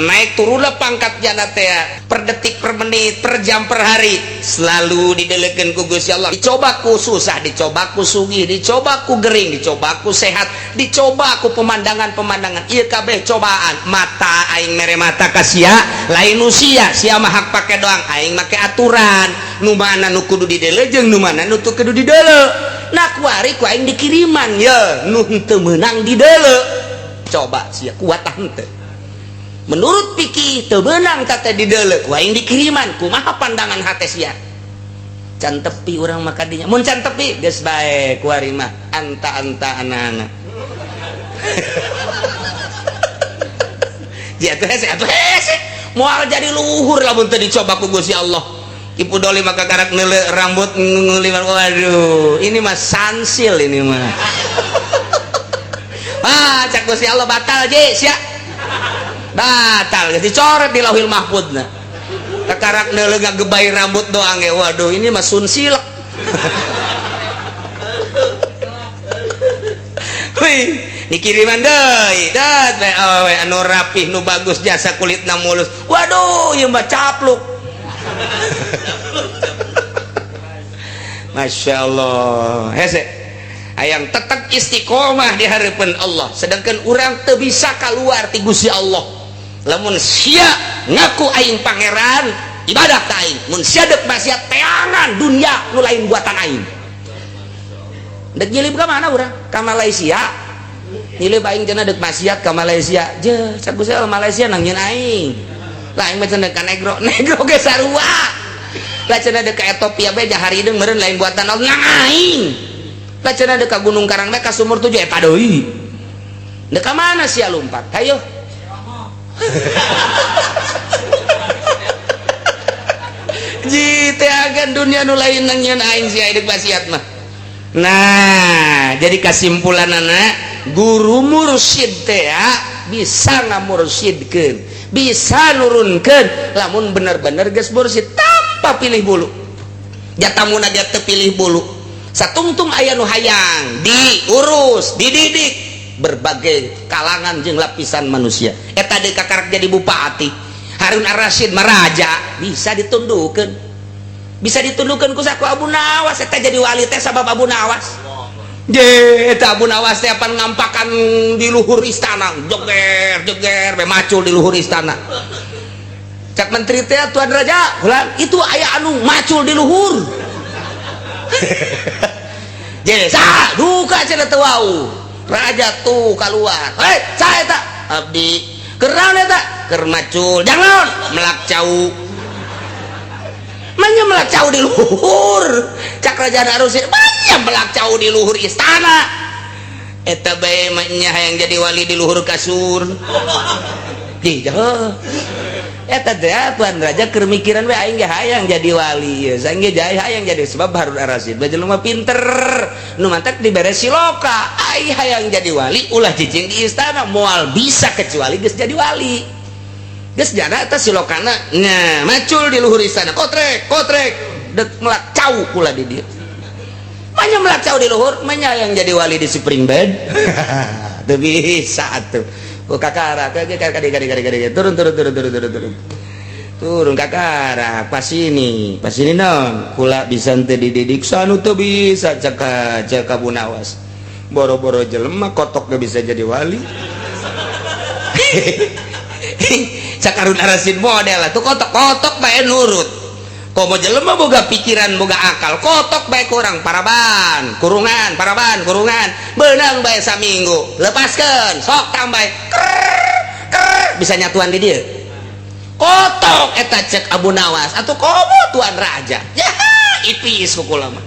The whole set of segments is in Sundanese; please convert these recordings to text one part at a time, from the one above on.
Naik turunlah pangkat jana teh per detik, per menit, per jam, per hari, selalu didelekeun ku Gusti Allah. Dicoba ku susah, dicoba ku sugih, dicoba ku gering, dicoba ku sehat, dicoba ku pemandangan-pemandangan. Ieu kabeh cobaan. Mata aing mere mata ka sia, lain nu sia, sia mah hak pake doang, aing make aturan. Nu mana nu kudu didele jeung nu mana nu teu kudu didele. Nah, kuari ku aing dikiriman ye nu henteu meunang didele. Coba sia kuat tah henteu? Menurut pikir teu beunang teh didele, ku aing dikiriman. Kumaha pandangan hate sia? Can tepi urang mah kadinya. Mun can tepi geus bae kuari mah anta-anta anak-anak. Dia tuh hese atuh hese moal jadi luhur lamun teu dicoba ku Gusti Allah. Ibu Doli maka karak neule rambut nguliman, waduh ini mah sansil ini mah. Ah, cak Gusti Allah batal je sia. Batal geus dicoret di Lauhil Mahfudna. Kakarak neule ngagebay rambut doang ge, waduh ini mah sunsilek. Wih, dikiriman deui. Dat we awewe anu rapih nu bagus jasa kulitna mulus. Waduh, ieu mah capluk. Masya Allah, hese hayang tetap istiqomah di hadapan Allah, sedangkan urang teu bisa keluar ti Gusti Allah. Lamun sia ngaku aing pangeran, ibadah ka aing. Mun sia deuk maksiat, teangan dunia nu lain buatan aing. Dek nyilip ka mana urang? Ka Malaysia. Nyilip aing cenah deuk maksiat ka Malaysia. Je, cak Gusti Allah Malaysia nang nyeun aing. Lah aing mah cenah ka negro, negro ge sarua. Lah cenah deuk ka Ethiopia bae jahari deung meureun lain buatan Allah nang aing. Lah cenah deuk ka Gunung Karang bae ka Sumur Tujuh eta deui. Deuk ka mana sia lumpat? Hayo. Ji teh agan dunia nu lain nang nyeun aing sia deuk maksiat mah. Nah, jadi kesimpulan anak guru mursyid teh bisa ngamursyidkeun, bisa nurunkeun lamun bener-bener geus mursyid tanpa pilih bulu. Jatamuna ge teu pilih bulu. Satungtung aya nu hayang diurus, dididik berbagai kalangan jeung lapisan manusia. Eta deui kakarak jadi bupati. Harun Ar-Rasyid mah raja, bisa ditundukeun. Bisa ditundukeun ku saku Abu Nawas eta jadi wali teh sabab Abu Nawas. Je eta Abu Nawas teh apan ngampakan di luhur istana, joger joger be macul di luhur istana. Cak menteri teh tuan raja, ulang itu aya anu macul di luhur. Je sa duka cenah teu wau. Raja tuh keluar. Hei, saya tak abdi keur naon eta? Keur macul. Jangan melak cau. Manya melak cau di luhur. Cak raja Darusir, banyak melak cau di luhur istana. Eta bae mah nya hayang jadi wali di luhur kasur. Di jauh. Eta teh tuan raja keur mikiran we aing ge hayang jadi wali. Ya saing ge hayang jadi sebab Harun Ar-Rasyid bae jelema pinter. Nu mantak dibere siloka. Aing hayang jadi wali ulah cicing di istana moal bisa kecuali geus jadi wali. Geus jana eta silokana nya macul di luhur istana kotrek kotrek dek melak cau pula di dieu. Manya melak cau di luhur manya yang jadi wali di spring bed. Teu bisa atuh. Ku kakara ke kadi kadi kadi kadi turun turun turun turun turun turun turun kakara pas ini non kula bisa teu dididik sanu teu bisa caka caka Abu Nawas boro-boro jelema kotok ge bisa jadi wali. Cak Harun Ar-Rasyid model tuh kotok kotok bae nurut. Komo jelema boga pikiran boga akal kotok bae kurang paraban kurungan paraban kurungan benang bae saminggu lepaskeun sok tambah ker ker bisa nyatuan di dieu kotok eta cek Abu Nawas atuh komo tuan raja ya ipis kukula mah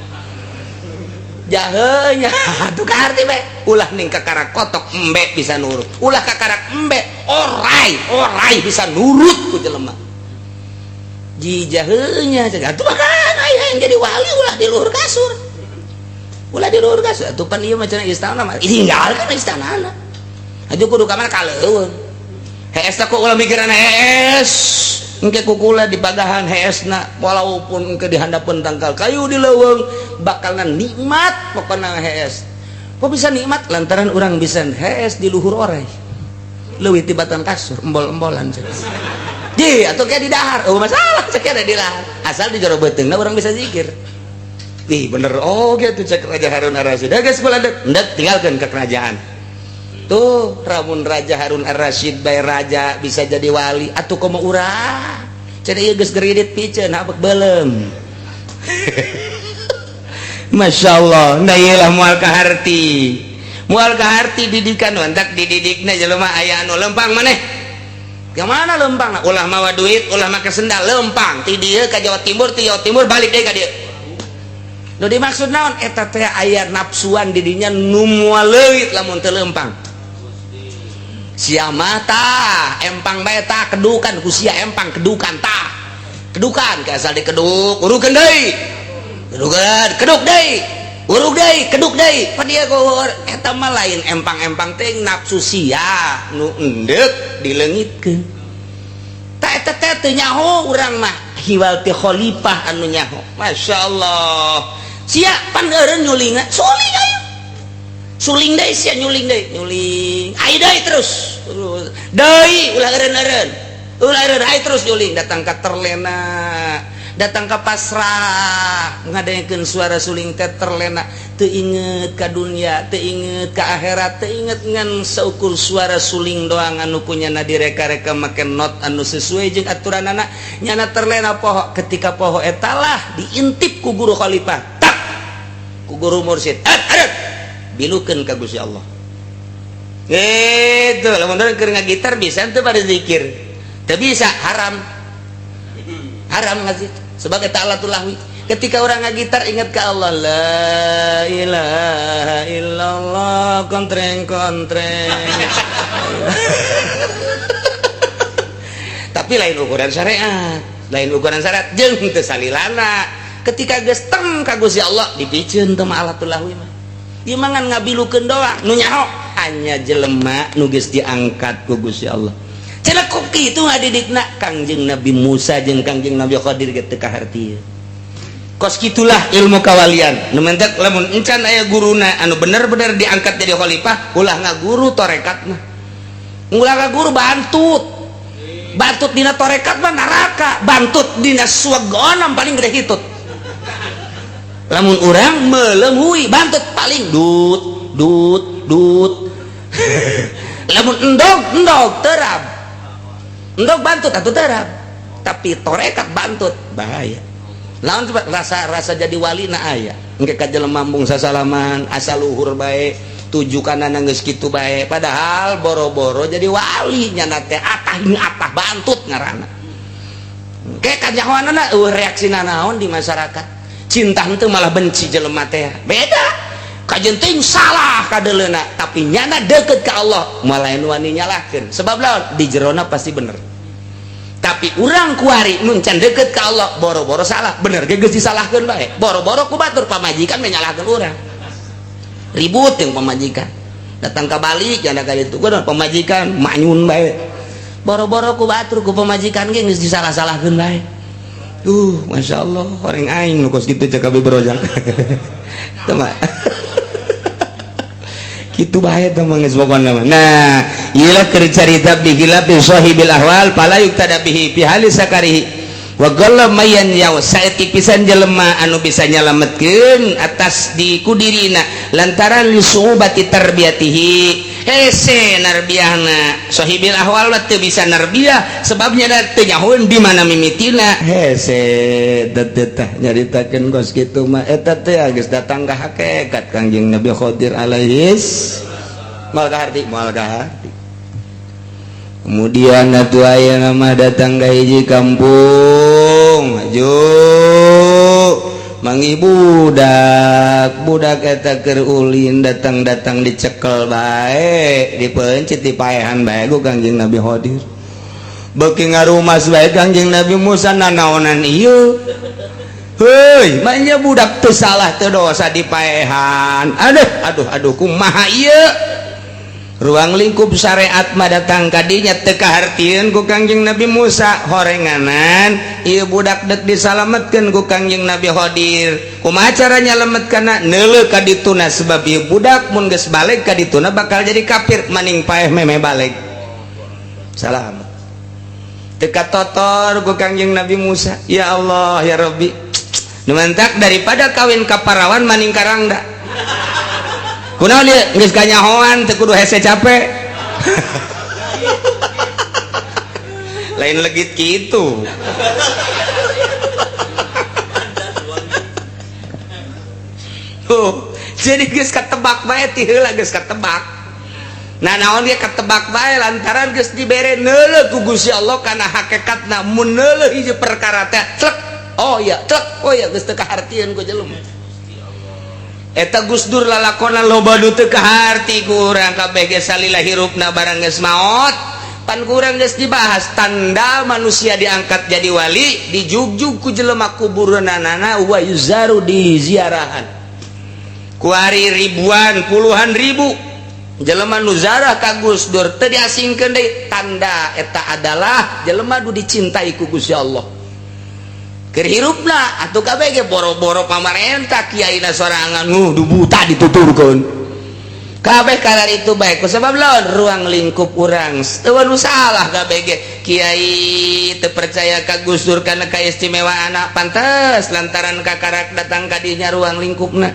jahenya atuh kaharti bae ulah ning kakara kotok embe bisa nurut ulah kakarak embe orai orai bisa nurut ku jelema jijahnya atuh makan aya yang jadi wali ulah di luhur kasur ulah di luhur kasur atuh pan ieu mah cenah istana mah ditinggalkan istanana aju kudu ka mana ka leuweung hees teh kok ulah mikiran hees engke kukula di pagahan heesna walaupun engke dihandapeun tangkal kayu di leuweung bakalna nikmat pokona hees. Kok bisa nikmat? Lantaran urang bisa hees di luhur orai. Leuwih tibatan kasur, embol-embolan cek. Ji, atuh kayak di dahar. Oh, masalah cek ada di dahar. Asal di jero beuteungna urang bisa zikir. Ih, bener. Oh, gitu cek Raja Harun Ar-Rasyid. Geus kula dek, tinggalkeun ke kerajaan. Tuh, lamun Raja Harun Ar-Rasyid bae raja bisa jadi wali, atuh komo urang. Cenah ieu geus geridit piceun habek beuleum. Masya Allah, nah iyalah moal kaharti. Moal kaharti didikan mantak dididikna jelema aya anu lempang maneh. Yang mana lempang? Ulah mawa duit, ulah make sendal, lempang. Ti dieu ka Jawa Timur, ti Jawa Timur balik deui ka dieu. Nu dimaksud naon? Eta teh aya nafsuan didinya nu moal leuit lamun teu lempang. Sia mah tah, empang bae tah kedukan ku sia empang kedukan tah. Kedukan ke asal dikeduk, urukeun deui. Kedukan, keduk deui. Uruk deui, keduk deui. Pan dia gohor eta mah lain empang-empang teh nafsu sia nu endek dileungitkeun. Tah eta teh teu nyaho urang mah hiwal ti khalifah anu nyaho. Masya Allah. Sia pan eureun nyulinga, suling ayo. Suling deui sia nyuling deui, nyuling. Ayo deui terus. Terus. Deui ulah eureun-eureun. Ulah eureun ayo terus nyuling datang ka terlena. Datang ke pasrah ngadengekeun suara suling teh terlena, teu inget ka dunia, teu inget ka akhirat, teu inget ngan saukur suara suling doang anu kunyana direka-reka make not anu sesuai jeung aturanana nyana terlena poho. Ketika poho etalah diintip ku guru khalifah, tak ku guru mursyid, at adat bilukeun ka Gusti Allah. Gitu lamun keur ngagitar bisa teu pada zikir? Teu bisa, haram. Haram ngasih sebagai ta'alatul lahwi. Ketika orang ngagitar ingat ke Allah, la ilaha illallah, kontreng kontreng. Tapi lain ukuran syariat, lain ukuran syariat jeung teu salilana. Ketika geus teng ka Gusti Allah dipiceun teu mah alatul lahwi mah. Ieu mah ngan ngabilukeun doang, nu nyaho hanya jelema nu geus diangkat ku Gusti Allah. Cenah kok kitu ngadidikna Kangjeng Nabi Musa jeung Kangjeng Nabi Khadir ge teu kaharti. Kos kitulah ilmu kawalian. Nu mentek lamun encan aya guruna anu bener-bener diangkat jadi khalifah, ulah ngaguru torekat mah. Ulah ngaguru bantut. Bantut dina torekat mah neraka, bantut dina suwagonam paling gede hitut. Lamun urang meleunghui bantut paling dut dut dut. Lamun endog endog terab. Endog bantut atau terap, tapi torekat bantut bahaya. Lawan coba rasa-rasa jadi wali na aya engke ka jelema mambung sasalaman asal luhur bae tujukanana geus kitu bae, padahal boro-boro jadi wali nyana teh atah ini atah bantut ngaranna. Engke kanyahoanana eueuh reaksina naon di masyarakat, cinta henteu malah benci jelema teh. Beda kajenting salah kadeleuna tapi nyana deket ke Allah malah wani nyalahkeun sebab lawan di jerona pasti bener. Tapi urang kuari nun can deket ke Allah boro-boro salah bener ge geus disalahkeun bae, boro-boro ku batur pamajikan menyalahkeun urang, ribut yang pamajikan datang ka balik janda ka ditu gua pamajikan manyun bae, boro-boro ku batur ku pamajikan ge geus disalah-salahkeun bae. Masya Allah, orang aing nu kos kitu cek abi berojak. Teu mah kitu bae teh mah geus pokona mah. Nah, ieu lah keur carita bihilafi sahibil ahwal fala yuktada bihi fi hali sakarihi wa qalla mayan yaw saeutik pisan jelema anu bisa nyalametkeun atas di kudirina lantaran li suubati tarbiyatihi hese narbiahna. Sahibil ahwal teu bisa narbiah sebabnya teu nyahoeun di mana mimitina hese teh nyaritakeun kos kitu mah eta teh geus datang ka hakikat Kangjeng Nabi Khadir alaihis moal kaharti, moal kaharti. Kemudian atuh aya mah datang ka hiji kampung maju mangi budak budak eta keur ulin datang-datang dicekel bae dipencit dipaehan bae ku Kangjeng Nabi Khadir. Beuki ngarumas bae Kangjeng Nabi Musa nanaonan ieu. Heuy, manya budak teu salah teu dosa dipaehan. Aduh, aduh, aduh, kumaha ieu? Ruang lingkup syariat mah datang kadinya teu kahartieun ku Kangjeng Nabi Musa horenganan ieu budak dek disalametkeun ku Kangjeng Nabi Khadir. Kumaha cara nyalametkeunna? Neuleuh ka dituna sebab ieu budak mun geus balik ka dituna bakal jadi kafir maning paeh meme balik. Salamat teka totor ku Kangjeng Nabi Musa. Ya Allah ya Rabbi, nu mantak daripada kawin ka parawan maning karangda. Kunaon ieu geus kanyahoan teu kudu hese capek. Lain legit kitu. Tuh, jadi geus katebak bae ti heula geus katebak. Nah naon dia ketebak bae lantaran geus dibere neuleuh ku Gusti Allah kana hakikatna mun neuleuh hiji perkara teh trek. Oh ya, trek. Oh ya geus teu kahartieun ku jelema. Eta Gus Dur lalakonan loba nu teu kaharti ku urang kabeh ge salila hirupna barang geus maot. Pan ku urang geus dibahas tanda manusia diangkat jadi wali dijugjug ku jelema kuburanana wa yuzaru di ziarahan. Kuari ribuan puluhan ribu jelema nu zarah ka Gus Dur teu diasingkeun deui, tanda eta adalah jelema nu dicintai ku Gusti Allah. Keur hirupna atuh kabeh ge boro-boro pamarentah kiaina sorangan nu buta dituturkeun. Kabeh kalar itu bae ku sabab lawan ruang lingkup urang. Teu nu salah kabeh ge kiai teu percaya ka Gus Dur kana kaistimewaanna pantes lantaran kakarak datang ka dinya ruang lingkupna.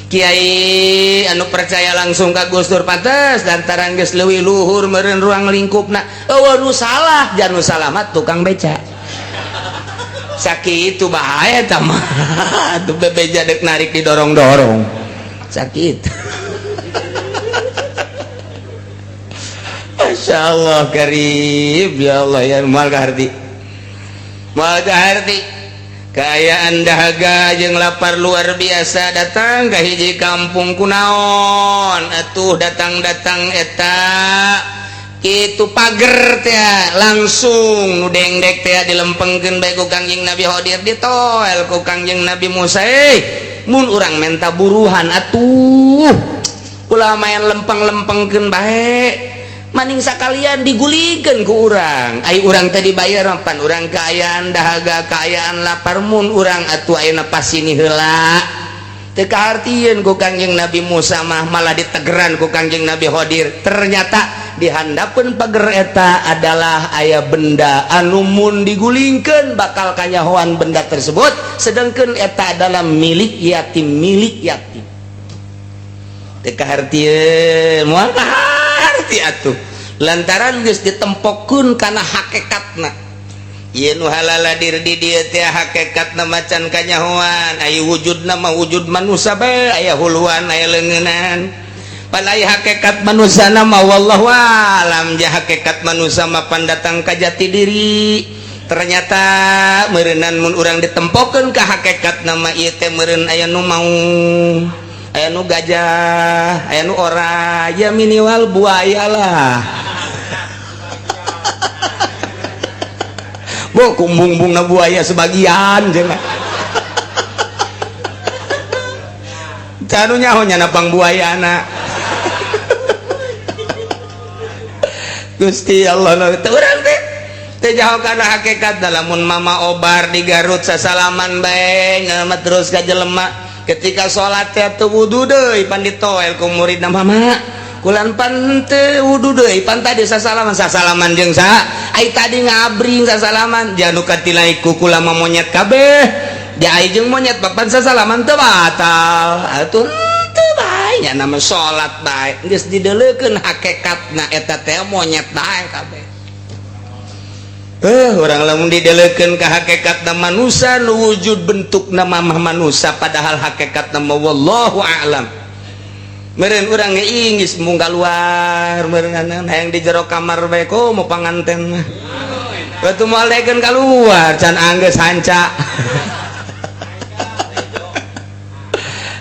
Kiai anu percaya langsung ka Gus Dur pantes lantaran geus leuwih luhur meureun ruang lingkupna. Eueuh nu salah jan nu salah mah tukang beca. Sakitu bae eta mah. Atuh bebeja deuk narik didorong-dorong. Sakit. Masya Allah karib ya Allah ya moal kaharti. Moal kaharti. Kaayaan dahaga jeung lapar luar biasa datang ka hiji kampung kunaon atuh datang-datang eta kitu pager teh langsung nu dengdek teh dilempengkeun bae ku Kangjeng Nabi Khodir ditoel ku Kangjeng Nabi Musa. Mun urang menta buruhan atuh ulah main lempeng-lempengkeun bae maning sakalian digulikeun ku urang. Ai urang teh dibayar pan urang kaayaan dahaga kaayaan lapar mun urang atuh ayeuna pasini heula teu kahartieun ku Kangjeng Nabi Musa mah malah ditegeran ku Kangjeng Nabi Khodir. Ternyata di handapeun pager eta adalah aya benda anu mun digulingkeun bakal kanyahoan benda tersebut, sedangkan eta adalah milik yatim, milik yatim. Teu kahartieun moal kaharti atuh lantaran geus ditempokeun kana hakikatna. Ieu nu halaladir di dieu teh hakikatna macan kanyahoan, aya wujudna mah wujud manusa bae, aya huluan aya leungeunnan. Palai hakikat manusia nama wallahu alam ja hakikat manusia mah pandatang ka jati diri. Ternyata meureunnan mun urang ditempokeun ka hakikat nama ieu teh meureun aya nu maung, aya nu gajah, aya nu ora, ya minimal buaya lah. Bu kumbung-bungna buaya sebagian cenah. Canu nyaho nya napang buayana. Gusti Allah teu urang teh teu jauh kana hakikat. Lamun mama obar di Garut sasalaman bae ngeumet terus ka jelema. Ketika salat teh teu wudu deui pan ditoel ku muridna, mama kulan pan teu wudu deui pan tadi sasalaman, sasalaman jeung saha ai tadi ngabring sasalaman janu katilai ku kula mah monyet kabeh ja ai jeung monyet papan sasalaman teu batal atuh teu bae nya nama salat bae geus dideleukeun hakikatna eta teh monyet bae kabeh. Urang lamun dideleukeun ka hakikatna manusa nu wujud bentukna mamah manusa padahal hakikatna mah wallahu a'lam. Meureun urang ge inggis mung kaluar meureun hayang di jero kamar bae komo panganten mah. Batu moal daekeun kaluar can anggeus hanca.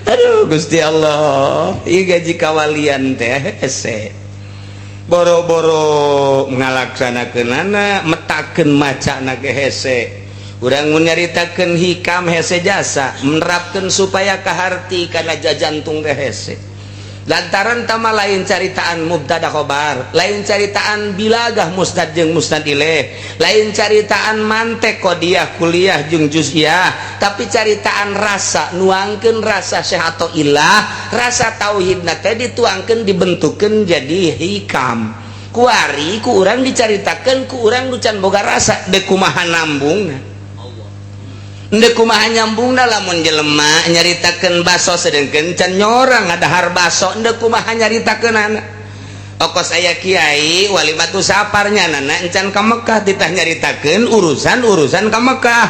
Aduh Gusti Allah, ieu gaji kawalian teh hese. Boro-boro ngalaksanakeunana metakeun macana ge hese. Urang mun nyaritakeun hikam hese jasa, menerapkeun supaya kaharti kana jajantung teh hese. Lantaran tama lain caritaan mubtada khobar, lain caritaan bilagah musnad jeung musnad ilaih, lain caritaan mantek qodiah kuliah jeung juz'iyah, tapi caritaan rasa nuangkeun rasa syekh atau ilah, rasa tauhidna teh dituangkeun dibentukkeun jadi hikam. Kuari ku urang dicaritakeun ku urang nu can boga rasa deuk kumaha nambungna. Deuk kumaha nyambungna lamun jelema nyaritakeun baso sedengkeun can nyorang ngadahar baso, deuk kumaha nyaritakeunana. Okos aya kiai walimatu safar nyanana encan ka Mekah, titah nyaritakeun urusan-urusan ka Mekah.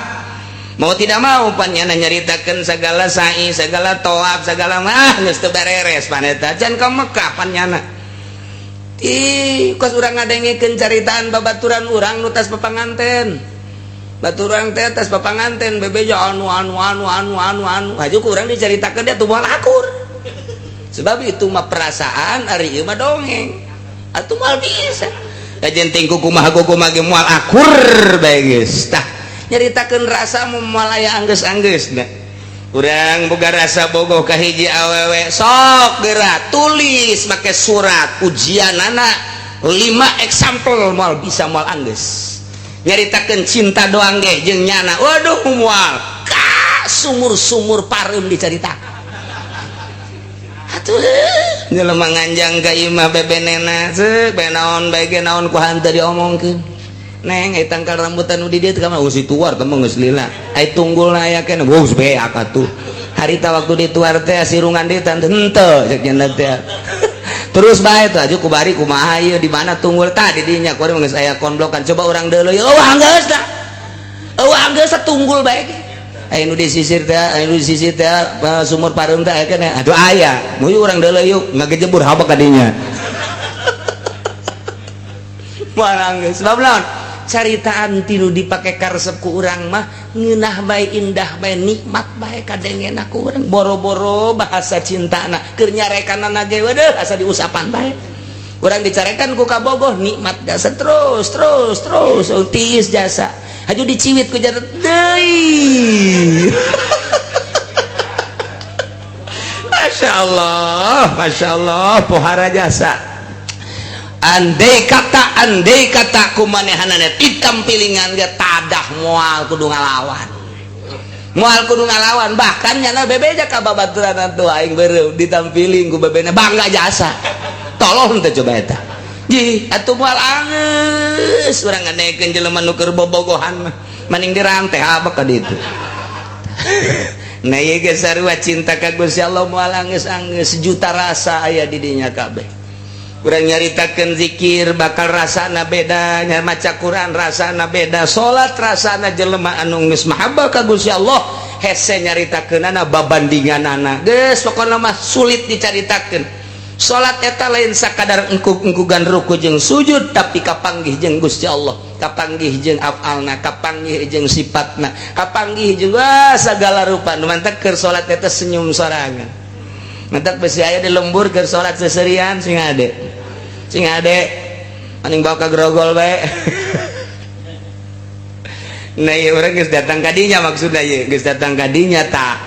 Mau tidak mau pan nyana nyaritakeun segala sa'i, segala tawaf, segala mah geus teu bereres pan eta can ka Mekah pan nyana. Ih, kos urang ngadengekeun caritaan babaturan urang nu tas papanganten. Baturan teh tas papanganten bebeja anu anu anu anu anu anu. Haju ku urang dicaritakeun dia tuh moal akur. Sebab itu mah perasaan, ari ieu mah dongeng. Atuh moal bisa. Kajen tingku kumaha kumaha ge moal akur bae geus. Tah, nyaritakeun rasa moal aya anggeus-anggeusna. Urang boga rasa bogoh ka hiji awewe, sok geura tulis make surat ujianana 5 example moal bisa, moal anggeus. Nyaritakeun cinta doang ge jeung nyana, waduh moal ka sumur-sumur pareum dicaritakeun. Atuh jelema nganjang ka imah bebenena ceuk bae naon bae ge naon ku hanteu diomongkeun. Neng, ai tangkal rambutan nu di dieu teh ka mana? Si tuar teh mah geus lila. Ai tunggulna aya keneh, geus beak atuh. Harita waktu dituar teh sirungan deui teh henteu cek nya teh. Terus bae tuh aju kubari kumaha ieu di mana tunggul tah di dinya kuari mah geus aya konblokan. Coba urang deuleu, eueuh geus tah. Eueuh geus tunggul bae ge. Aya nu disisir teh, aya nu disisir teh sumur pareum teh aya keneh. Aduh aya. Mu urang deuleu yuk ngagejebur haba ka dinya. Moal anggeus. Sebab naon? Caritaan tilu dipake karesep ku urang mah ngeunah bae, indah bae, nikmat bae kadengena ku urang. Boro-boro bahasa cintana keur nyarekanana ge waduh asa diusapan bae. Urang dicarekan ku kabogoh nikmat jasa terus terus terus tiis jasa. Haju diciwit ku jarat deui. Masya Allah, Masya Allah, pohara jasa. Andai kata kumanehanana ditampilingan ge tadah moal kudu ngalawan. Moal kudu ngalawan, bahkan nyana bebeja ka babaturan atuh aing beureum ditampiling ku bebena bangga jasa. Tolong teh coba eta. Ji, atuh moal anggeus urang ngadekeun jelema nu keur bobogohan mah. Maning dirantai apa ka ditu. Nah ieu ge sarua cinta ka Gusti Allah moal anggeus-anggeus, sejuta rasa aya di dinya kabeh. Kurang nyaritakeun zikir bakal rasana beda, nya maca Quran rasana beda, salat rasana. Jelema anu geus mahabbah ka Gusti Allah hese nyaritakeunana babandinganana geus pokona mah sulit dicaritakeun. Salat eta lain sakadar engkug-engkugan ruku jeung sujud, tapi kapanggih jeung Gusti Allah, kapanggih jeung afalna, kapanggih jeung sifatna, kapanggih jeung wah sagala rupa. Nu mantak keur salat eta senyum sorangan. Mantak besi aya di lembur keur salat seserian, sing ade sing ade maning bawa ka grogol bae. Nah ieu urang geus datang ka dinya, maksudna ieu geus datang ka dinya. Ta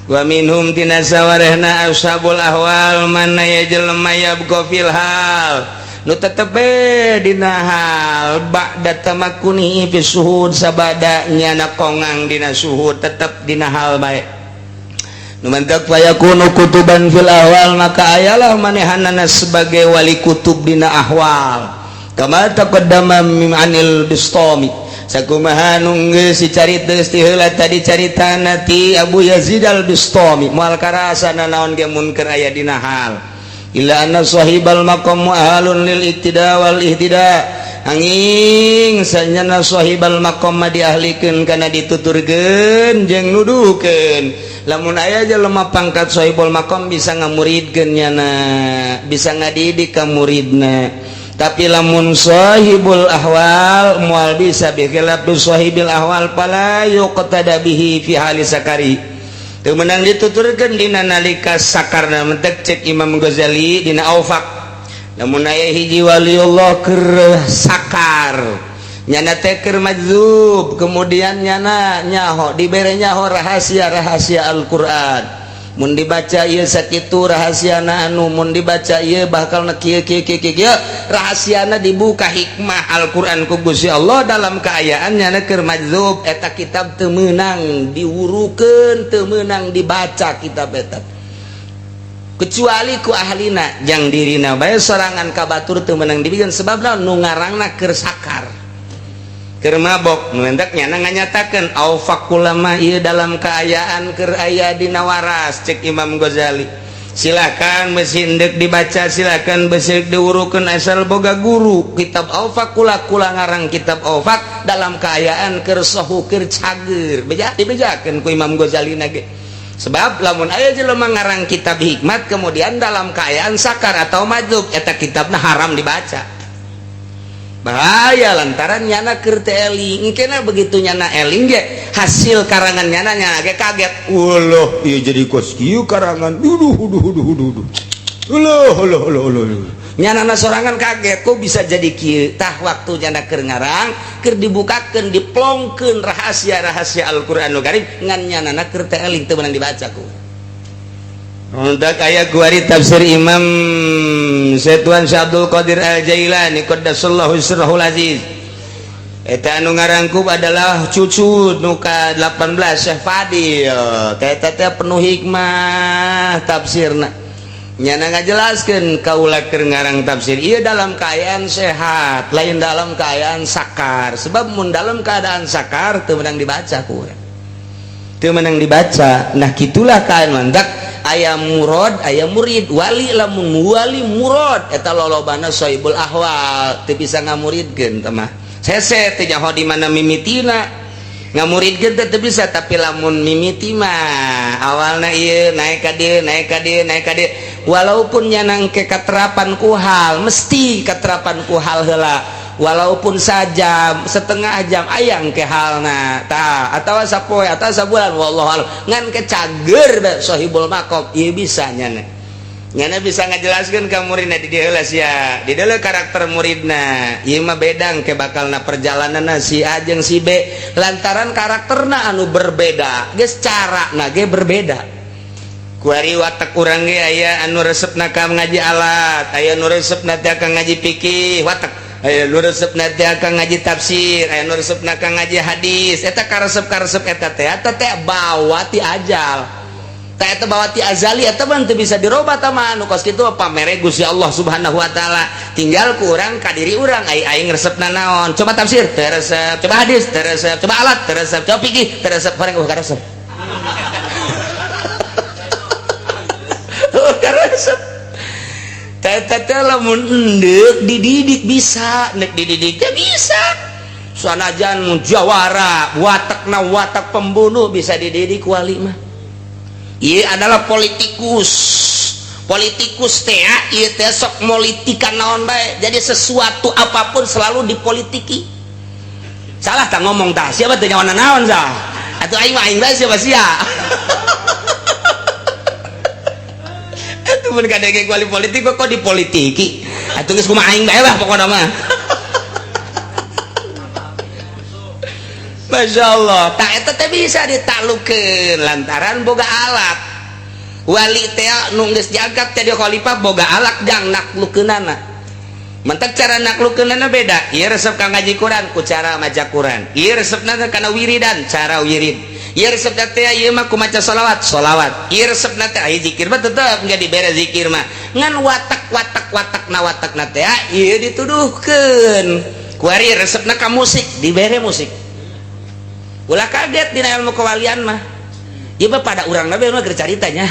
wa minhum tina sawarehna ashabul ahwal man aya jelema yabqa fil hal nu tetep dina hal ba'da tamakkuni fi suhud, sabada nyana kongang dina suhud tetep dina hal bae. Nu mantak fayakunu kutuban fil ahwal, maka ayalah manehanana sebagai wali kutub dina ahwal, kama taqaddama anil Bistami, sakumaha nu geus dicarita ti heula tadi caritana ti Abu Yazid al Bistami. Moal karasa nanaon ge mun keur aya dina hal, illa anna sahibal maqam mu'ahalun lil iktida wal ihtida, anging sanyana sahibal maqam mah diahlikeun kana dituturkeun jeung nuduhkeun. Lamun aya jelema pangkat sahibul maqam bisa ngamuridkeun nyana, bisa ngadidik ka muridna, tapi lamun sahibul ahwal moal bisa. Bi khilafi sahibil ahwal fala yuqtada bihi fi hali sakari, teu meunang dituturkeun dina nalika sakarna. Mentek cek Imam Ghazali dina Aufaq, lamun aya hiji waliullah keur sakar, nyana teh keur majzub, kemudian nyana nyaho, dibere nyaho rahasia-rahasia Al-Qur'an, mun dibaca ieu sakitu rahasiana, anu mun dibaca ieu bakal na kieu kieu kieu kieu rahasiana, dibuka hikmah Al-Qur'an ku Gusti Allah dalam keayaan nyana keur majzub, eta kitab teu meunang diwurukeun, teu meunang dibaca kitab eta. Kecuali ku ahlina jang dirina bae sorangan ka batur teu meunang dibikeun sebab naon nu ngarangna keur sakar. Keur mabok nu hendak nyana nganyatakeun aufaq ulama ieu dalam kaayaan keur aya dina waras cek Imam Ghazali. Silakan besi endek dibaca, silakan besi diurukeun asal boga guru kitab aufaq kula kula ngarang kitab aufaq dalam keayaan keur sohu keur cager beja dibejakeun ku Imam Ghazali nage. Sebab lamun aya jelema ngarang kitab hikmat kemudian dalam keayaan sakar atau majlub eta kitabna haram dibaca. Bahaya lantaran nyana keur teu eling. Engkena begitu nyana eling ge hasil karangan nyana nyana ge kaget. Walah, ieu jadi kos kieu karangan. Duduh duduh duduh duduh. Ulah ulah ulah ulah. Nyana sorangan kaget kok bisa jadi kieu. Tah waktu nyana keur ngarang keur dibukakeun diplongkeun rahasia-rahasia Al-Qur'anul Karim ngan nyanana keur teu eling teu meunang dibaca ku. Untuk aya kuari tafsir Imam Syekh Abdul Qadir Al-Jailani qaddasallahu sirrahul aziz. Eta anu ngarangkup adalah cucu nu ka 18 Syekh Fadil. Eta teh penuh hikmah tafsirna. Nyana ngajelaskeun kaula keur ngarang tafsir ieu dalam keadaan sehat, lain dalam keadaan sakar. Sebab mun dalam keadaan sakar teu meunang dibaca ku urang. Teu meunang dibaca. Nah kitulah kaen mantak aya murad aya murid wali lamun wali murad eta lolobana sohibul ahwal teu bisa ngamuridkeun teh mah hese teu nyaho di mana mimitina ngamuridkeun teh teu bisa tapi lamun mimiti mah awalna ieu naik ka dieu naik ka dieu naik ka dieu walaupun nya engke katerapan ku hal mesti katerapan ku hal heula walaupun sajam setengah jam ayang ke halna tah atawa sapoe atawa sabulan wallahu alam ngan ke cager bae sahibul maqam ieu bisa nyana nyana bisa ngajelaskeun ka muridna di dieu heula sia di dieu karakter muridna ieu mah bedang ke bakalna perjalananna si A jeung si B lantaran karakterna anu berbeda geus carana ge berbeda. Kuari watak urang ge aya anu resepna ka ngaji alat aya anu resepna teh ka ngaji fikih watak aya nu resepna teh ka ngaji tafsir aya nu resepna ka ngaji hadis eta karesep-karesep eta teh eta teh bawa ti ajal teh eta bawa ti azali eta mah teu bisa dirobah tah mah nu kos kitu pamere Gusti Allah Subhanahu wa taala tinggal ku urang ka diri urang ai aing resepna naon coba tafsir teu resep coba hadis teu resep coba alat teu resep coba fikih teu resep horeng karesep karesep teh lamun endek dididik bisa nek dididiknya bisa sanajan jawara watakna watak pembunuh bisa dididik wali mah. Ieu adalah politikus politikus teh ieu teh sok politikan naon bae jadi sesuatu apapun selalu dipolitiki. Salah tak ngomong tah siapa teh nyawana naon sah atuh aing mah aing bae siapa sia. Atuh mun kadenge wali politik kok dipolitiki atuh geus kumaha aing bae lah pokona mah. Masya Allah tak eta teh bisa ditaklukeun lantaran boga alat wali teh nu geus diangkat jadi khalifah boga alat jang naklukeunana mentak cara naklukeunana beda ieu resep ka ngaji Quran ku cara maca Quran ieu resepna kana wiridan cara wirid ieu resepna teh ieu mah ku maca sholawat sholawat ieu resepna teh aya zikir mah tetep enggak dibere zikir mah ngan watak watak watakna watakna teh ieu dituduhkeun kuari resepna ka musik dibere musik ulah kaget dina ilmu kewalian mah ieu mah pada urang nabe mah keur caritanya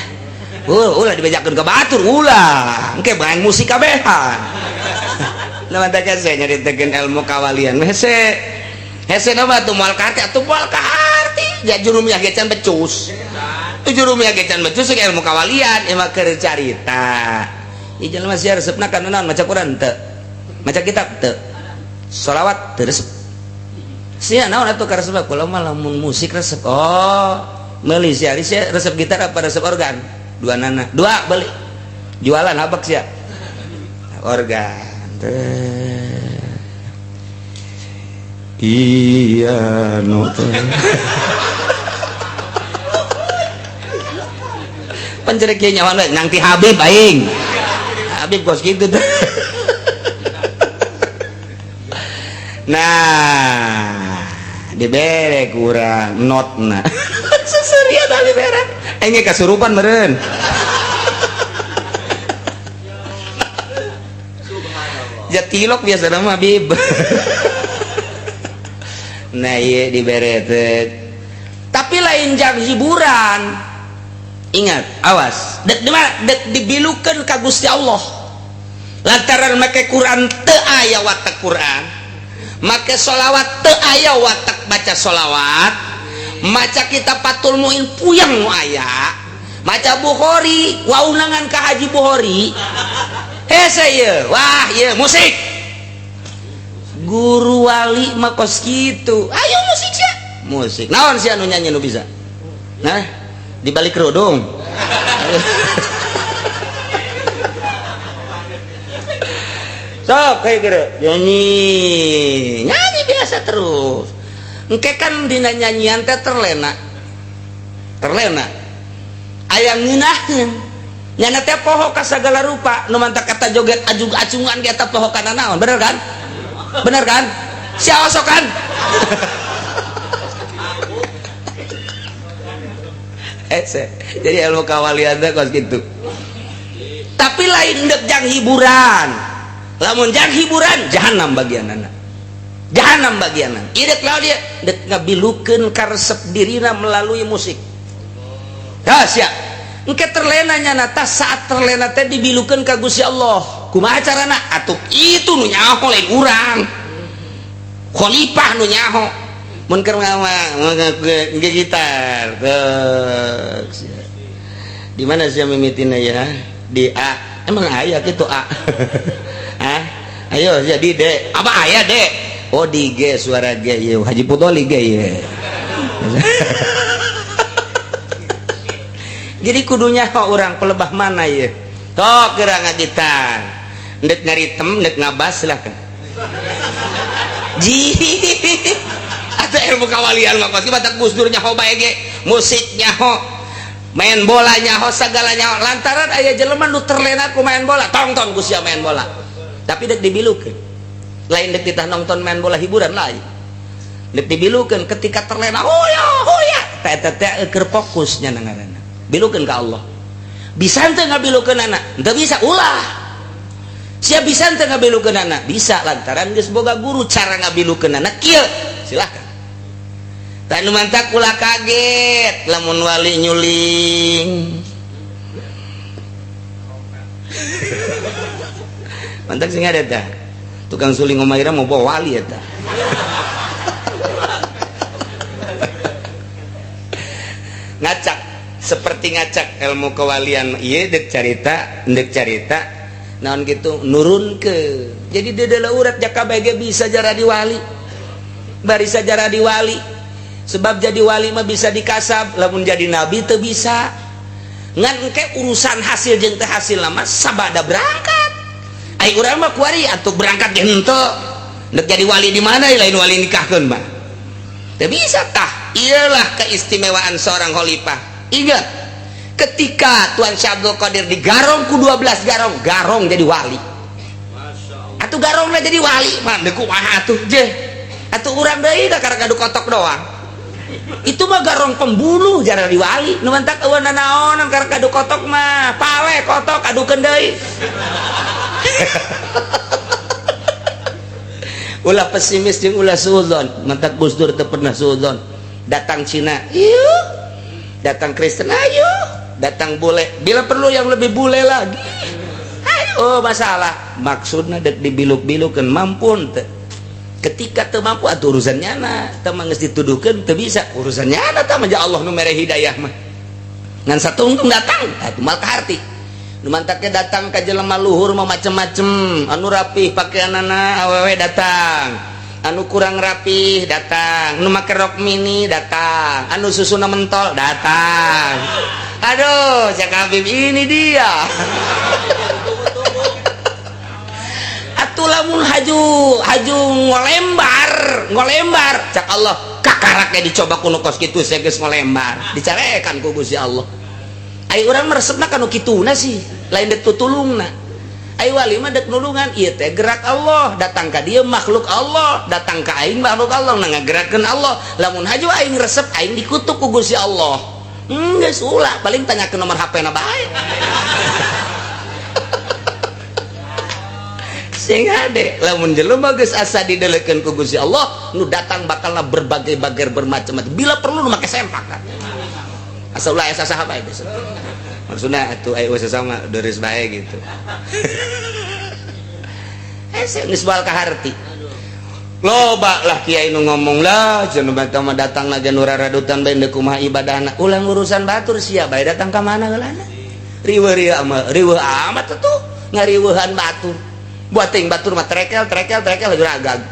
ulah dibejakeun ka batur ulah engke main musik kabehan nah mantap saya nyaritakeun ilmu kawalian hese hese mah atuh moal kaharti atuh moal kaharti ja jurumiyah ge can becus tu jurumiyah ge can becus ilmu kawalian ieu mah keur carita ieu jelema sia resepna kana naon maca Quran teu maca kitab teu sholawat teu resep sia naon atuh karesep kula mah lamun musik resep oh meuli sia sia resep gitar apa resep organ dua nana dua beli jualan habak sia organ iya nu pencerek nyawan nang ti Habib aing Habib kos kitu teh. Nah dibere kurang notna seserian dibere aing kasurupan meureun. Pokja tilok biasa nama Bib. Nah, iya dibere teh, tapi lain jang hiburan. Ingat, awas, dek di mana dek dibilukeun ka Gusti Allah, lantaran make Quran teu aya watak Quran, make sholawat teu aya watak baca sholawat, maca kitab Fathul Muin puyeng nu aya, maca Bukhari waunangan ka Haji Bukhari hese ieu. Wah, ieu musik guru wali mah kos kitu. Ayo musik sia, musik naon sia nu nyanyi nu bisa? Nah, di balik kerudung sok kayak kira nyanyi nyanyi biasa terus. Engke kan dina nyanyian teh terlena, terlena aya ngeunaheun nyana teh poho ka sagala rupa. Nu mantak kata joget ajug acungan ge eta poho kana naon. Bener kan? Bener kan? Sia osok kan? Jadi ilmu kawalian teh kos kitu, tapi lain dek jang hiburan. Lamun jang hiburan, jahanam bagianana, jahanam bagianana. Idek lawan dia dek ngabilukeun karesep dirina melalui musik. Ya sia engke terlena nyana tah. Saat terlena teh dibilukeun ka Gusti Allah. Kumaha carana atuh? Itu nu nyaho lain urang, khalifah nu nyaho. Mun keur gitar di mana sih mimitina ya? Di A. Emang aya gitu A? Ah, ayo jadi D. Apa aya D? Oh, di G. Suara G ya Haji Pudoli G ya. Jadi kudunya kok orang pelebah mana ya tok geura ngagitar, ndek ngaritem, ndek ngabas, silahkan. Ji atau ilmu kawalian mah pasti batak. Gus Dur nyaho bae ge, musik nyaho, main bola nyaho, segala nyaho, lantaran aya jelema nu terlena ku main bola. Tongton ku sia main bola, tapi dek dibilukeun. Lain dek titah nonton main bola hiburan, lain dek dibilukeun. Ketika terlena, oh ya, oh ya, teh teh teh keur fokus nya ngaranna bilukeun ka Allah. Bisa henteu ngabilukeun anak? Henteu bisa, ulah. Sia bisa henteu ngabilukeun anak? Bisa, lantaran geus boga guru cara ngabilukeun anak kieu, silahkan. Tah, nu mantak ulah kaget lamun wali nyuling. Mantak sing ada tah tukang suling Omaira mau bawa wali eta. Ngacak, seperti ngacak ilmu kewalian ieu dek carita, dek carita naon gitu nurun ke. Jadi dedela urat jaka bege bisa jadi wali, barisa jadi wali, sebab jadi wali mah bisa dikasab, lamun jadi nabi teu bisa. Ngan engke urusan hasil jeung teu hasil mah sabada berangkat. Ai urang mah kuari atuh berangkat ge henteu. Dek jadi wali di mana lain wali nikahkeun mah teu bisa tah. Iyalah keistimewaan seorang khalifah. Ingat, ketika Tuan Syekh Abdul Qadir digarong ku 12 garong, garong jadi wali. Atuh garongna jadi wali mah deuk kumaha atuh je. Atuh urang deui da karek ngadu kotok doang. Itu mah garong pembunuh jarang di wali. Nu mantak eueun nanaonan karek ngadu kotok mah, pale kotok adukeun deui. Ulah pesimis jeung ulah suudzon. Mantak Gus Dur teu pernah suudzon. Datang Cina, ieu. Datang Kristen, ayo. Datang bule, bila perlu yang lebih bule lagi. Ayo, oh, masalah. Maksudna dek dibiluk-bilukeun mampu teu. Ketika teu mampu atuh urusan nyana, teu mah geus dituduhkeun teu bisa, urusan nyana tah mah Allah nu mere hidayah mah. Ngan satungtung datang, atuh mal kaharti. Nu mantaknya datang ka jelema luhur mah macem-macem, anu rapih pakaianana awewe datang, anu kurang rapih datang, nu make rok mini datang, anu susuna mentol datang. Aduh, Cak Habib ini dia. Atuh lamun haju haju ngolembar, ngolembar cak Allah kakaraknya dicoba kuno kos kitu saya geus ngolembar, dicarekan ku Gusti Allah. Ai urang meresepna kanu kituna sih, lain dek tutulungna. Ai wali mah dek nulungan, ieu teh gerak Allah, datang ka dieu makhluk Allah, datang ka aing makhluk Allah, na ngagerakeun Allah. Lamun haju aing resep aing dikutuk ku Gusti Allah. Geus ulah, paling tanyakeun nomor HP na bae. Sing hade lamun jelema geus asa didelekeun ku Gusti Allah, nu datang bakalna berbagai-bagai, bermacam-macam, bila perlu nu make sempak kan. Asal ulah aya saha bae besok. Maksudna atuh aya sesama deures bae gitu. Hese geus bal kaharti. Loba lah kiai nu ngomong lah cenah mah datang na nu raradutan bae deuk kumaha ibadahna. Ulah urusan batur, sia bae datang ka mana heulana. Riweuh rieu amat, riweuh amat atuh ngariweuhan batur. Buat ting batur mah trekel trekel trekel geragag.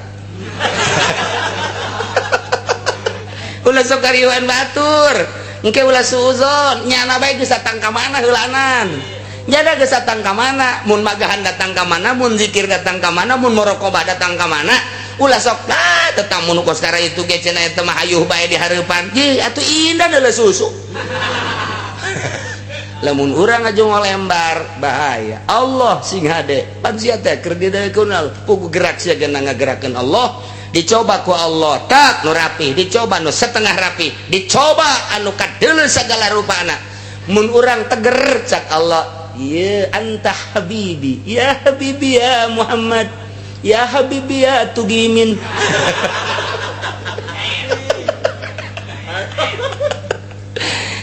Ulah sok ngariweuhan batur. Engke ulah suuzon, nyana bae geus datang ka mana heulanan. Nyana geus datang ka mana, mun magahan datang ka mana, mun zikir datang ka mana, mun muraqabah datang ka mana. Ulah sok ah tetang mun kos kara itu ge cenah eta mah hayuh bae di hareupan. Ye atuh indah deuleu susu. Lamun urang aja ngolembar bahaya. Allah sing hade pan sia teh keur dideuleukeun pugu gerak sia geuna ngagerakeun Allah. Dicoba ku Allah tak nu rapi, dicoba nu setengah rapi, dicoba anu kadeuleu sagala rupana. Mun urang teger cak Allah, ya anta habibi, ya habibi ya Muhammad, ya habibi ya Tugimin.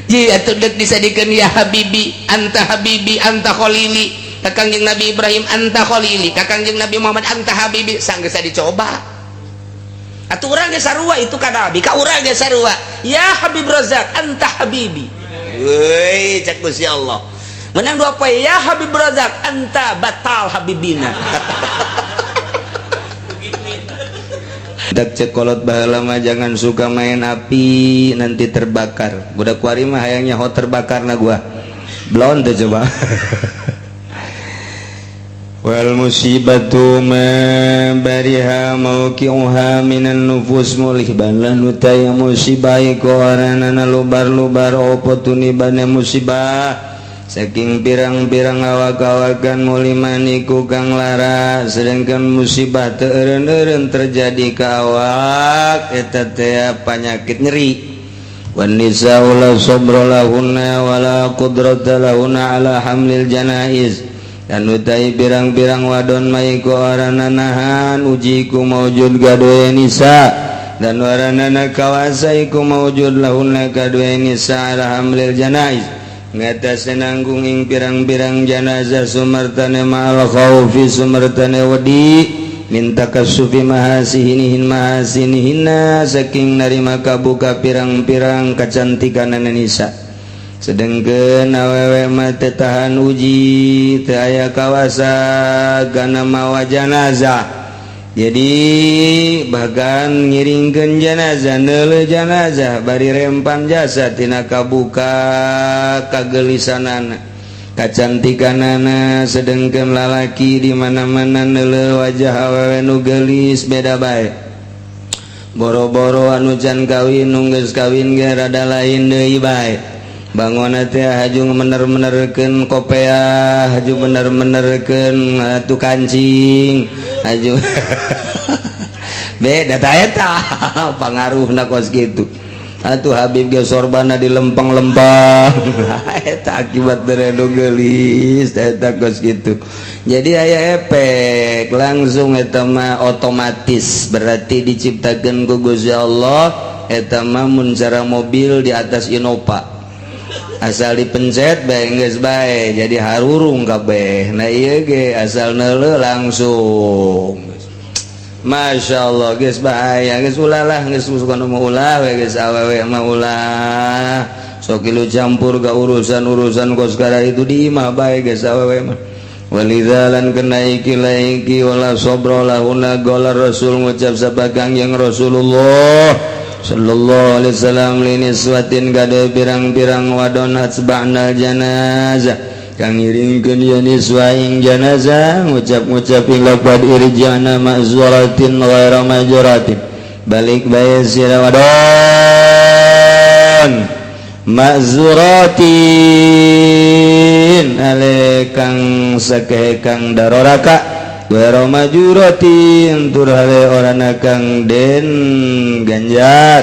Ji atuh deuk disadikeun ya habibi, anta habibi, anta khalili. Ka Kangjeng Nabi Ibrahim anta khalili, ka Kangjeng Nabi Muhammad anta habibi, sanggeus dicoba. Atuh urang ge sarua itu ka Nabi, ka urang ge sarua. Ya Habib Razak anta habibi. Weuy cak Gusti Allah. Menang dua poe ya Habib Razak anta batal habibina. Dak cekolot baheula mah jangan suka main api nanti terbakar. Budak kuari mah hayangnya ho terbakar na gua. Belon teh coba. Wal musibatu ma bariha mauqi'uha minan nufus mulihban lan utai musibah iku aranana lubar-lubar opo tunibane musibah saking pirang-pirang awak-awakan muliman iku kang lara, sedangkan musibah teu eureun-eureun terjadi ka awak eta teh panyakit nyeri. Wan nisa'u la sabra lahunna wala qudrata lahunna ala hamlil janaiz dan utai pirang-pirang wadon maiku arana nahan uji ku maujud gadoe nisa dan waranana kawasa iku maujud lahunna kadoe nisa ala hamlil janaiz ngatasi nanggung ing pirang-pirang janazah sumartane ma'al khaufi sumartane wedi minta kasufi mahasihinihin mahasinihinna saking narima kabuka pirang-pirang kecantikan nisa. Sedengkeun awewe mah teu tahan uji teu aya kawasa kana mawa janazah. Jadi bahkan ngiringkeun janazah neuleuh janazah bari rempan jasa tina kabuka kagelisanana kacantikanana. Sedengkeun lalaki di mana-mana neuleuh wajah awewe nu geulis beda bae. Boro-boro anu can kawin nu geus kawin ge rada lain deui bae. Bangun teh haju bener-benerkeun kopeah, haju bener-benerkeun atuh kancing, haju beda ta eta pangaruhna kos kitu. Atuh Habib ge sorbana di lempeng-lempeng. Eta akibat beredo geulis eta kos kitu. Jadi aya efek langsung eta mah otomatis berarti diciptakeun ku Gusti Allah eta mah mun cara mobil di atas Innova. Asal dipencet bae geus bae jadi harurung kabeh. Nah ieu ge asal neuleuh langsung. Masya Allah geus bahaya geus ulah lah geus suka nu ulah we geus awewe mah ulah. Sok kilu campur ka urusan-urusan kos kada itu di imah bae geus awewe mah. Walidzalan kena iki laiki wala sabra lahuna qala Rasul ngucap sabagang yang Rasulullah sallallahu alaihi wasallam liniswatin gade pirang-pirang wadon atsba'nal janazah kang ngiringkeun ya niswa ing janazah ngucap-ngucap ing lafad irja'na ma'zuratin ghaira majuratin balik bae sira wadon ma'zuratin ale kang sakehe kang daroraka ghaira majuratin tur hale orana kang den ganjar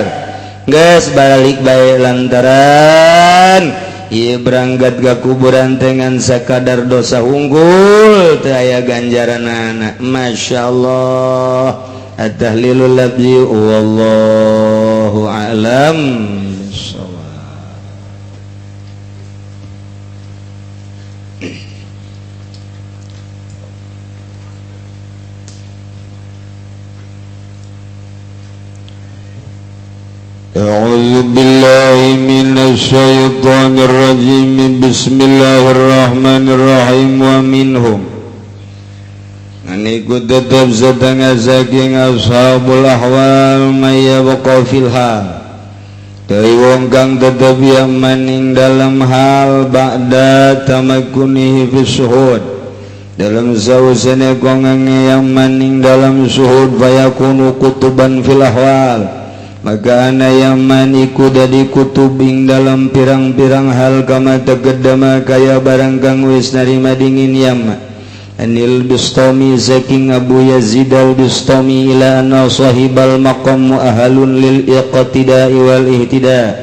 geus balik bae lantaran Ieu berangkat ka kuburan dengan sakadar dosa unggul teu aya ganjaranana. Masya Allah. At-tahlilul lafzi wallahu a'lam. أعوذ بالله من الشيطان الرجيم. بسم الله الرحمن الرحيم. ومنهم aniku tetap setengah saking ashabul ahwal may yabqa fil hal dari wong kang tetep maning dalam hal ba'da tamakkunihi fi suhud dalam sausane kongange yang maning dalam suhud fayakunu kutuban fil ahwal maka ana yaman iku dadi kutubing dalam pirang-pirang hal kama taqaddama kaya barang kang wis narima dingin yama anil Bistami saking Abu Yazid al Bistami ila anna sahibal maqam muahalun lil iqtida'i wal ihtida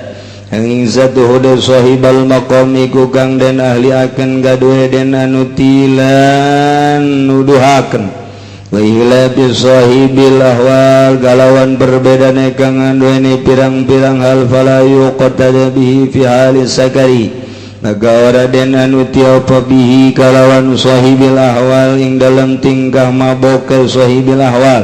angin satu huda sahibal maqam iku kang den ahli akan gaduhe den anu tilan nuduhaken wa ila bi sahibil ahwal galawan berbedane kang anduweni pirang-pirang hal fala yuqtada bihi fi halis sakari maka ora den anu tiapa bihi kalawan sahibil ahwal ing dalam tingkah mabok sahibil ahwal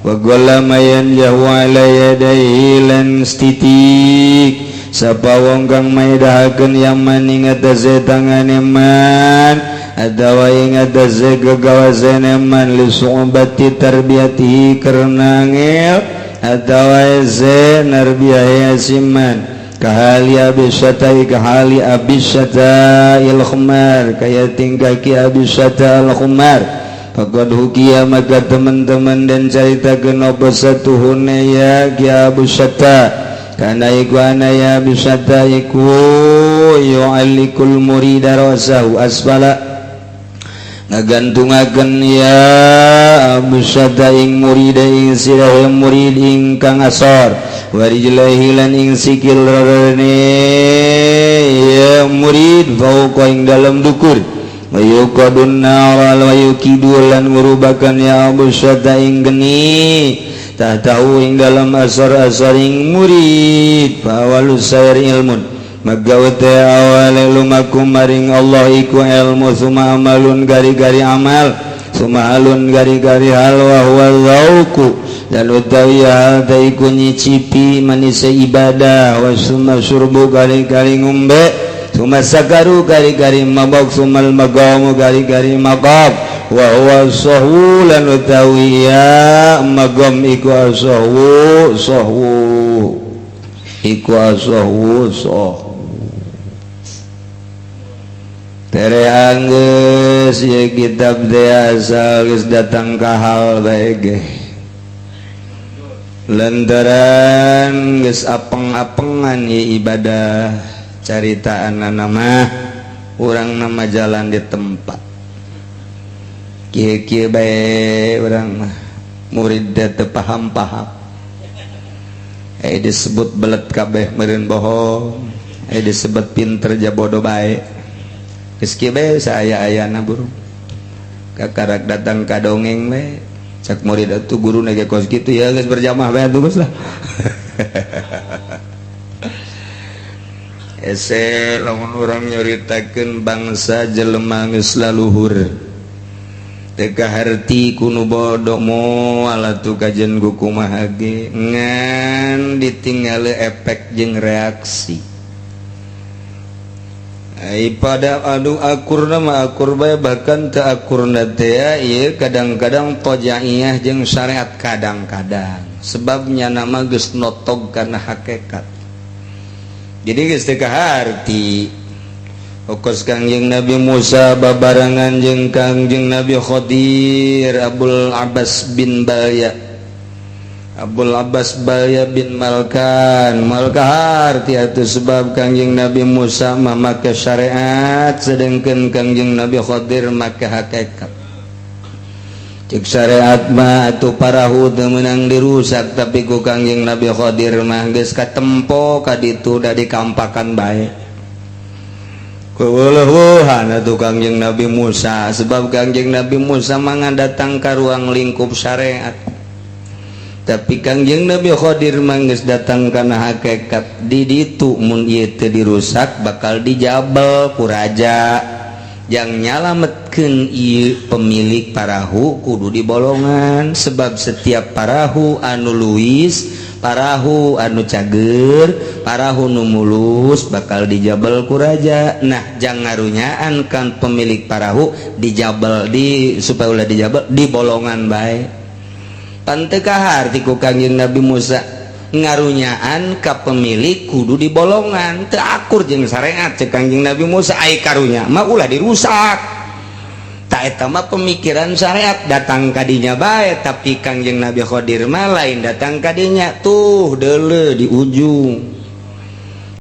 wa gollama yanjahu ala yadayhi lan stitik sapa wong kang maedahakeun yaman ing atase tangane man atawa ing atase gagawasane man li su'bati tarbiyatihi karena angel atawa ze narbiyahe siman kahali abisatai kahali abisata il khumar kaya tingkah ki abisata al khumar faqad hukiya maka teman-teman dan caritakeun apa satuhune ya ki abisata kana iku ana ya abisata iku yu'allikul murida rasahu asfala ngagantungaken ya abusata ing murid ing sirah murid ingkang asor warijlaihi lan ing sikil rarane ya murid fauqa ing dalam dukur wa yuqadun nara wa yukidu lan ngurubakan ya abusata ing geni tahtahu ing dalam asor-asor ing murid fa awalu sayr ilmun maka uta awale lumaku maring Allah iku ilmu suma amalun gari-gari amal suma halun gari-gari hal wa huwa zauku dan utawi hal ta iku nyicipi manisa ibadah wa suma surbu gari-gari ngombe suma sakaru gari-gari mabok sumal magamu gari-gari magab wa huwa sahwu lan utawi ya magam iku sahwu sahwu iku sahwu sahwu tere anggeus ieu kitab teh asal geus datang ka hal bae ge lantaran geus apeng-apengan ieu ibadah caritaanna mah urang nama jalan di tempat kieu-kieu bae urang mah murid teh teu paham-paham disebut belet kabeh meureun bohong disebut pinter jabodo bae geus kieu bae saaya-ayana burung kakarak datang ka dongeng we cak murid atuh guruna ge kos kitu ya geus berjamaah bae atuh geus lah. Ese lamun urang nyuritakeun bangsa jelema geus laluhur teu kaharti ku nu bodoh moal atuh kajen ku kumaha ge ngan ditinggal efek jeung reaksi. Ai pada anu akurna mah akur bae bahkan teu akurna teh ieu kadang-kadang qajaiyah jeung syariat kadang-kadang sebabnya nama geus notog kana hakikat. Jadi geus teu kaharti okos Kangjeng Nabi Musa babarengan jeung Kangjeng Nabi Khadir Abul Abbas bin Balya Abul Abbas Balya bin Malkan Malkahar atuh sebab Kangjeng Nabi Musa mah make syariat sedengkeun Kangjeng Nabi Khadir make hakikat. Cek syariat mah atuh parahu teu meunang dirusak tapi ku Kangjeng Nabi Khadir mah geus katempo ka ditu da dikampakan bae. Keuleuhan atuh Kangjeng Nabi Musa, sebab Kangjeng Nabi Musa mangan datang ka ruang lingkup syariat, tapi Kangjeng Nabi Khodir mah geus datang kana hakikat. Di ditu mun ieu teu dirusak bakal dijabel ku raja. Yang nyalametkeun ieu pemilik parahu kudu dibolongan, sebab setiap parahu anu luwis, parahu anu cager, parahu nu mulus bakal dijabel ku raja. Nah, jang ngarunyaan kan pemilik parahu dijabel di supaya ulah dijabel, di bolongan bae. Pan teu kaharti ku Kangjeng Nabi Musa ngarunyaan ka pemilik kudu di bolongan. Teu akur jeung syariat cek Kangjeng Nabi Musa, ai karunya mah ulah dirusak. Tak, eta mah pemikiran syariat, datang kadinya bae. Tapi Kangjeng Nabi Khodir mah lain datang kadinya, tuh deuleu di ujung.